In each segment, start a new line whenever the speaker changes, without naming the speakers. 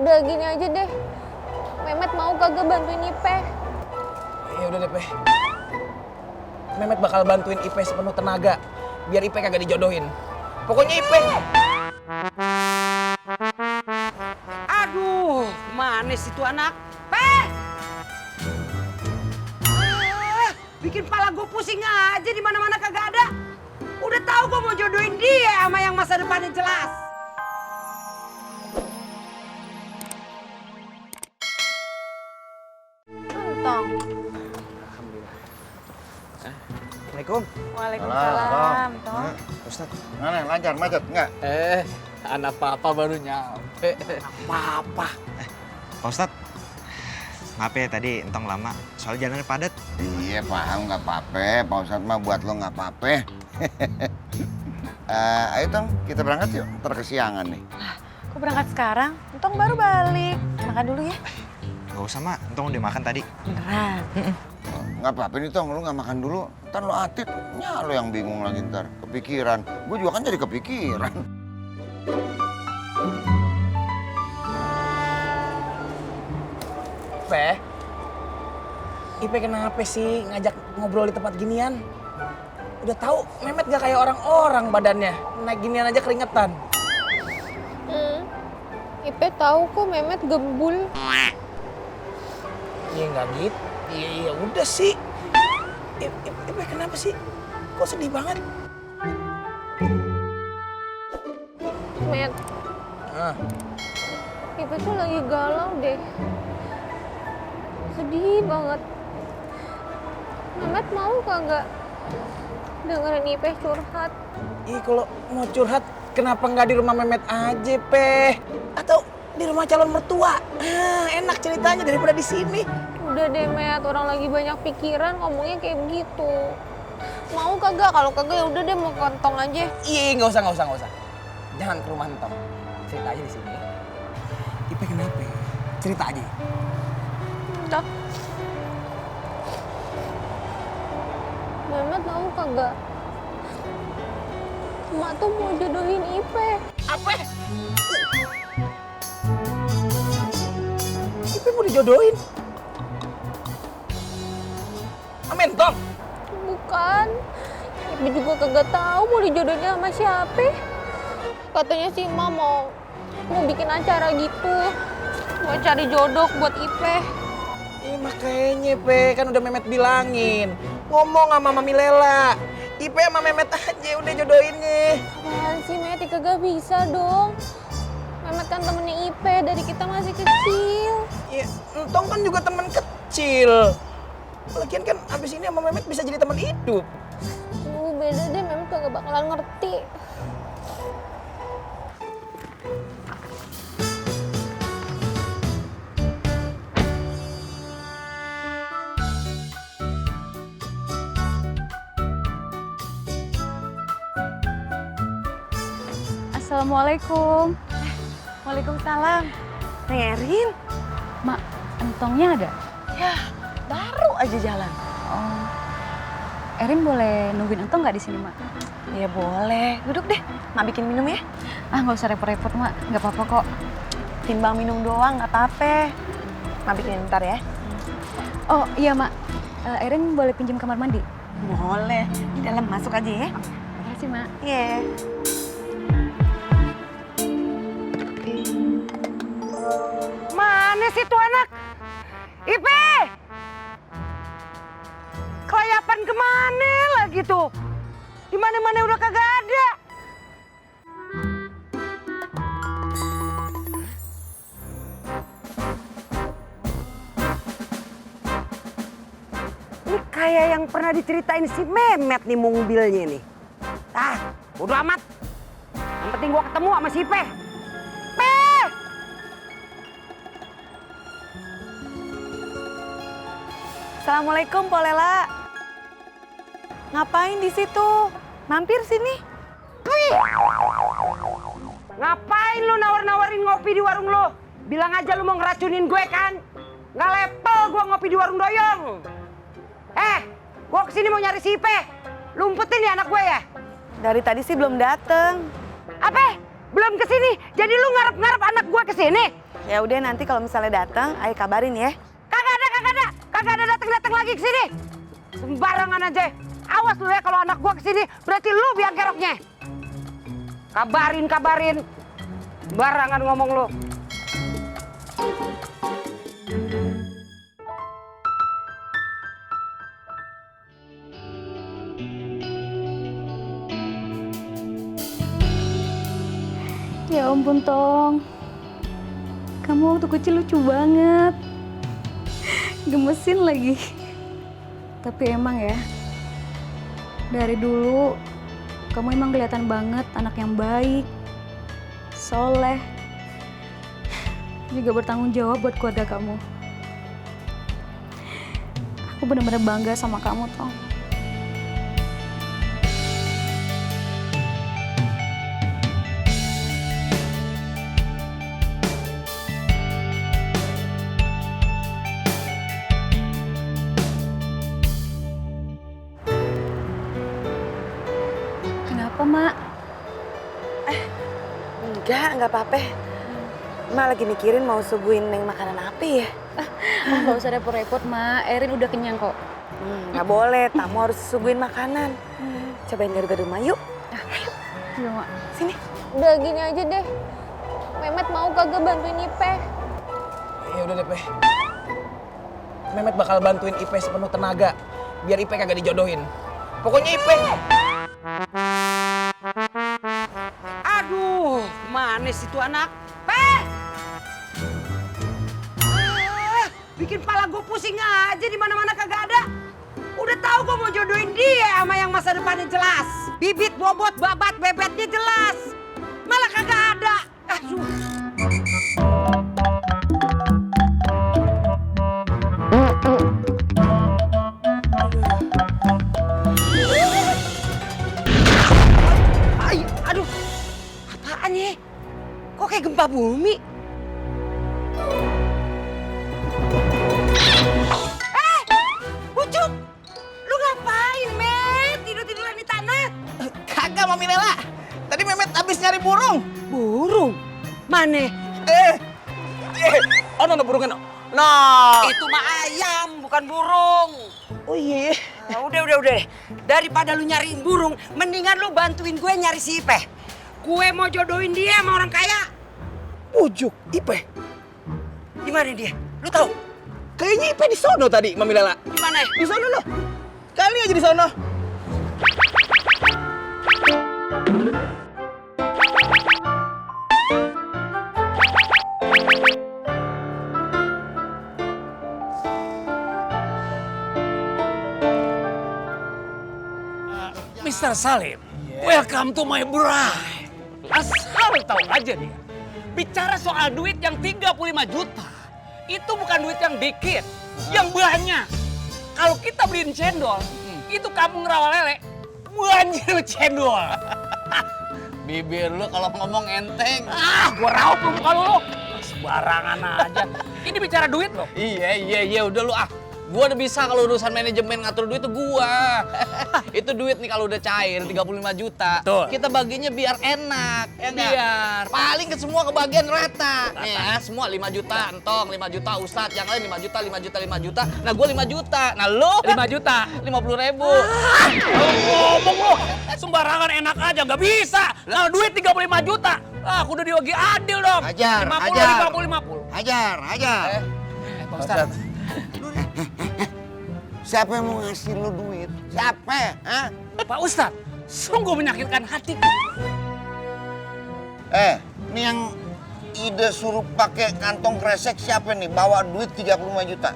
Udah gini aja deh. Mehmet mau kagak bantuin Ipe?
Ya udah deh, Pe. Mehmet bakal bantuin Ipe sepenuh tenaga. Biar Ipe kagak dijodohin. Pokoknya Ipe.
Aduh, mana sih tuh anak? Bikin pala gue pusing aja di mana-mana kagak ada. Udah tahu gue mau jodohin dia sama yang masa depannya jelas.
Entong.
Assalamualaikum.
Waalaikumsalam, Tong.
Ustaz.
Mana lancar macet enggak?
Anak papa baru nyampe.
Apa-apa.
Pak Ustadz, maaf ya tadi entong lama, soal jalannya padat.
Iya paham nggak apa-apa, Pak Ustadz mah buat lo nggak apa-apa. Ayo Tong, kita berangkat yuk, ntar kesiangan nih.
Kok berangkat sekarang? Entong baru balik. Makan dulu ya.
Gak usah mak, entong udah makan tadi.
Beneran?
Nggak apa-apa nih Tong, lo nggak makan dulu. Ntar lo atit, lo yang bingung lagi ntar. Kepikiran, gue juga kan jadi kepikiran.
Pe. Ipe kenapa sih ngajak ngobrol di tempat ginian? Udah tahu Mehmet gak kayak orang-orang badannya. Naik ginian aja keringetan.
Ipe tahu kok Mehmet gembul.
Iya nggak gitu. Iya udah sih. Ipe kenapa sih? Kok sedih banget?
Met,
Ah,
Ipe tuh lagi galau deh. Sedih banget. Mehmet mau kagak dengerin Ipe curhat?
kalau mau curhat kenapa nggak di rumah Mehmet aja, Pe? Atau di rumah calon mertua? Enak ceritanya daripada di sini.
Udah deh, Met. Orang lagi banyak pikiran ngomongnya kayak begitu. Mau kagak? Kalau kagak ya udah deh, mau kantong aja.
Iya, nggak usah. Jangan ke rumah Entong. Cerita aja di sini. Ipe kenapa? Cerita aja.
Udah. Mehmet mau kagak? Mak tuh mau jodohin Ipe.
Apa? Ipe mau dijodohin? Sama Entong?
Bukan. Ipe juga kagak tahu mau dijodohinnya sama siapa. Katanya sih Mak mau bikin acara gitu. Mau cari jodoh buat Ipe.
Makanya, Pe. Kan udah Mehmet bilangin. Ngomong sama Mami Lela. Ipe sama Mehmet aja udah jodohinnya.
Apaan sih, Met? Kagak bisa dong. Mehmet kan temennya Ipe dari kita masih kecil.
Ya, Entong kan juga teman kecil. Lagian kan abis ini sama Mehmet bisa jadi teman hidup.
Beda deh, Mehmet kagak bakalan ngerti.
Assalamualaikum.
Waalaikumsalam.
Neng Erin. Mak, entongnya ada?
Ya, baru aja jalan.
Oh. Erin boleh nungguin entong nggak di sini, Mak?
Ya boleh. Duduk deh. Mak bikin minum ya.
Ah, nggak usah repot-repot, Mak. Nggak apa-apa kok.
Timbang minum doang, nggak apa-apa. Mak bikin bentar ya.
Oh, iya, Mak. Erin boleh pinjam kamar mandi?
Boleh. Di dalam masuk aja ya.
Makasih, Mak.
Iya.
Mana sih tuh anak? Ipe! Kelayapan kemana lagi tuh? Di mana-mana udah kagak ada. Ini kayak yang pernah diceritain si Mehmet nih mobilnya nih. Ah, bodo amat. Yang penting gua ketemu sama si Ipe.
Assalamualaikum, Po Lela. Ngapain di situ? Mampir sini.
Wih! Ngapain lu nawar-nawarin ngopi di warung lu? Bilang aja lu mau ngeracunin gue kan? Nggak level gua ngopi di warung doyong. Gua kesini mau nyari si Ipe. Lu umpetin ya anak gue ya?
Dari tadi sih belum dateng.
Apa? Belum kesini? Jadi lu ngarep-ngarep anak gue kesini?
Ya udah nanti kalau misalnya datang, Ayah kabarin ya.
Kagak ada datang lagi ke sini. Sembarangan aja. Awas lu ya kalau anak gua ke sini, berarti lu biang keroknya. Kabarin. Sembarangan ngomong lu.
Ya ampun, Tong. Kamu waktu kecil lucu banget. Gemesin lagi. Tapi emang ya, dari dulu kamu emang kelihatan banget anak yang baik, soleh, juga bertanggung jawab buat keluarga kamu. Aku benar-benar bangga sama kamu, Tong. Kenapa, Mak?
Enggak apa-apa. Mak lagi mikirin mau suguhin Neng makanan apa ya?
Nggak usah repot-repot, Mak. Erin udah kenyang kok.
Nggak boleh, tamu harus suguhin makanan. Cobain gado-gado Mak, yuk.
Iya, Mak.
Sini.
Udah gini aja deh. Memet mau kagak bantuin Ipe?
Ya udah deh, Pe. Memet bakal bantuin Ipe sepenuh tenaga biar Ipe kagak dijodohin. Pokoknya Ipe.
Aduh, manis itu anak. Bikin pala gue pusing aja di mana-mana kagak ada. Udah tahu gue mau jodohin dia sama yang masa depannya jelas. Bibit, bobot, babat, bebetnya jelas. Malah kagak ada. Aduh. Aduh, apaan ya? Kok kayak gempa bumi? Ucup, lu ngapain, Met? Tidur-tiduran di tanah?
Kagak, Mami Lela. Tadi Memet habis nyari burung.
Burung? Mana?
Oh, no, burungnya, no. Nah.
Itu mah ayam, bukan burung.
Oh iya.
Nah, udah deh. Daripada lu nyariin burung, mendingan lu bantuin gue nyari si Ipe. Gue mau jodohin dia sama orang kaya.
Ujuk, Ipe.
Di mana dia? Lu tahu?
Kayaknya Ipe di sono tadi, Mami Lela.
Di mana?
Di sono loh. Kali aja di sono.
Mr. Salim, welcome to my bride. Asal tahu aja nih, bicara soal duit yang 35 juta, itu bukan duit yang dikit, yang banyak. Kalau kita beliin cendol, itu kampung rawa lele, banjir cendol.
Bibir lu kalau ngomong enteng.
Gua raup lu muka lu. Sembarangan aja. Ini bicara duit loh.
Iya, udah lu Gua udah bisa kalau urusan manajemen ngatur duit tuh gua. Itu duit nih kalau udah cair 35 juta.
Betul.
Kita baginya biar enak. Biar paling ke semua kebagian rata. Nih ya, semua 5 juta entong, 5 juta Ustadz, yang lain 5 juta, 5 juta, 5 juta. Nah, gua 5 juta. Nah, lu
5 juta.
50.000.
Ngomong lu, sembarangan enak aja, nggak bisa. Kalau duit 35 juta, kudu dibagi adil dong.
Hajar,
50, 50.
Hajar.
Pak Ustadz.
Siapa yang mau ngasih lu duit? Siapa? Hah?
Pak Ustadz, sungguh menyakitkan hatiku.
Ini yang ide suruh pakai kantong kresek siapa nih? Bawa duit 35 juta.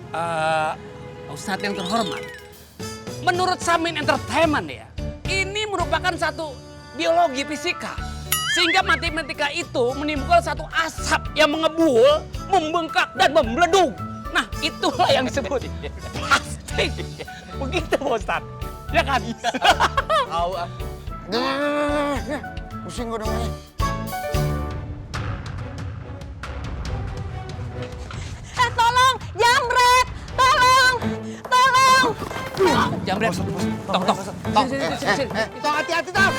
Pak Ustadz yang terhormat, menurut Samin Entertainment ya, ini merupakan satu biologi fisika. Sehingga matematika itu menimbulkan satu asap yang mengebul, membengkak, dan membeleduk. Nah, itulah yang disebut plastik. Begitu, Pak Ustadz. Ya kan?
Tahu
Pusing gue dengernya.
Tolong, jambret! Tolong!
Jambret. Tong.
Tong, hati-hati, Tong.